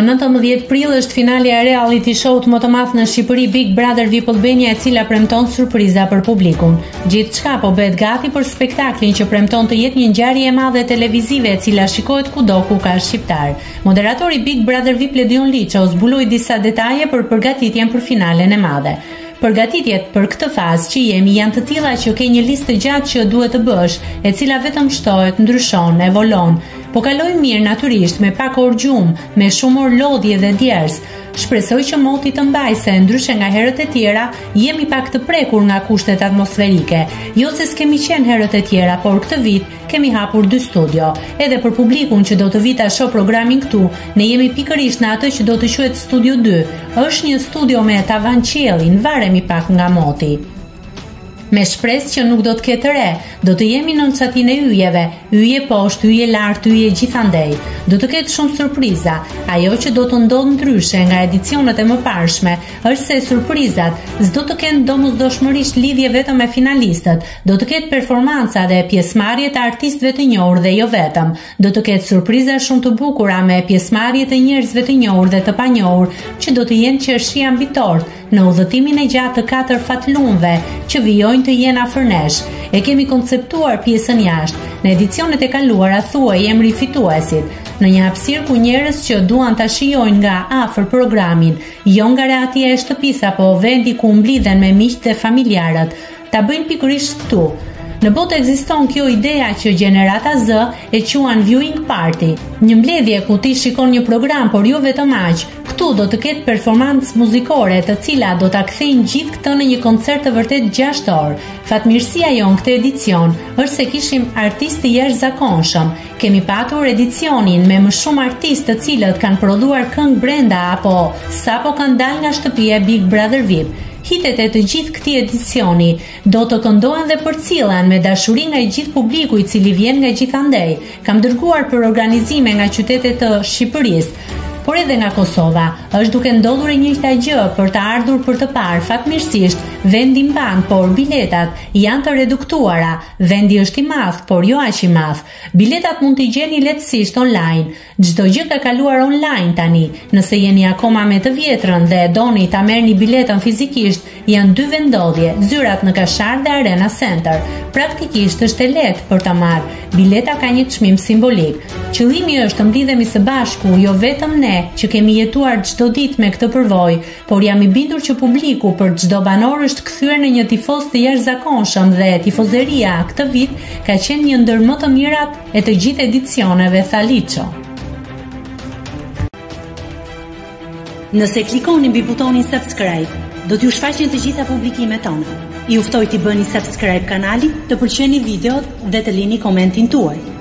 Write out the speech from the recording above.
Më 19 prill është finalja e reality show-t më të madh në Shqipëri Big Brother VIP Albania e cila premton surpriza për publikun. Gjithçka po bëhet gati për spektaklin që premton të jetë një ngjarje e madhe televizive e cila shikohet kudo ku ka shqiptar. Moderatori Big Brother VIP Ledion Liço zbuloi disa detaje për përgatitjen për finalen e madhe. Përgatitjet për këtë fazë që jemi janë të tilla që ke një listë të gjatë që duhet të bësh, e cila vetëm shtohet, ndryshon, evolon. Po kalojmë mirë natyrisht me pak orë gjumë, me shumë orë lodhje dhe djersë. Shpresoj që moti të mbajë se ndryshe nga herët e tjera, jemi pak të prekur nga kushtet atmosferike. Jo se s'kemi qenë herët e tjera, por këtë vit Kemi hapur dy studio. Edhe për publikun që do të vijë ta shohë programin këtu, ne jemi pikërisht në atë që do të quhet Studio 2. Është një studio me tavan qiellin, varemi pak nga moti. Me shpresë që nuk do të ketë re, do të jemi nën çatinë e yjeve, yje poshtë, yje lart, yje gjithandej. Do të ketë shumë surpriza. Ajo që do të ndodhë ndryshe nga edicionet e mëparshme është se surprizat s'do të kenë domosdoshmërisht lidhje vetëm me finalistët, Do të ketë performanca dhe pjesëmarrje të artistëve të njohur dhe jo vetëm. Do të ketë surpriza shumë të bukura me pjesëmarrje të njerëzve të njohur dhe të panjohur që do të jenë qershia mbi tortë në udhëtimin e gjatë të katër fatlumëve që vijojnë të jenë afër nesh. E kemi konceptuar pjesën jashtë. Në edicionet e kaluara thuhej emri i fituesit, në një hapësirë ku njerëz që duan ta shijojnë nga afër programin, jo nga rehatia e shtëpisë apo vendi ku mblidhen me miqtë dhe familjarët, Ta bëjnë pikërisht këtu. Në botë ekziston kjo ideja që gjenerata Z e quan viewing party, një mbledhje ku ti shikon një program, por jo vetëm aq. Këtu do të ketë performancë muzikore, të cilat do ta kthejnë gjithë këtë në një koncert të vërtetë 6 orë. Fatmirësia jonë këtë edicion është se kishim artistë të jashtëzakonshëm. Kemi patur edicionin me më shumë artistë të cilët kanë prodhuar këngë brenda apo sapo kanë dalë nga shtëpia e Big Brother VIP. Hitet e të gjithë këtij edicioni do të këndohen dhe përcillen me dashuri nga i gjithë publiku i cili vjen nga gjithandej. Kam dërguar për organizime nga qytete të Shqipërisë, por edhe nga Kosova. Është duke ndodhur e njëjta gjë për të ardhur për të parë. Fatmirësisht, vendi mban, por biletat janë të reduktuara. Vendi është i madh, por jo aq i madh. Biletat mund t'i gjeni lehtësisht online. Çdo gjë ka kaluar online tani. Nëse jeni akoma me të vjetrën dhe doni ta merrni biletën fizikisht, janë dy vendndodhje, zyrat në Kashar dhe Arena Center. Praktikisht është e lehtë për ta marrë. Bileta ka një çmim simbolik. Qëllimi është të mblidhemi së bashku, jo vetëm ne që kemi jetuar çdo ditë me këtë përvojë, por jam i bindur që publiku për çdo banor është kthyer në një tifoz të jashtëzakonshëm dhe tifozeria këtë vit ka qenë një ndër më të mirat e të gjithë edicioneve, tha Liço. Nëse klikoni mbi butonin subscribe, do t'ju shfaqen të gjitha publikimet tona. Ju ftoj t'i bëni subscribe kanalit, të pëlqeni videot dhe të lini komentin tuaj.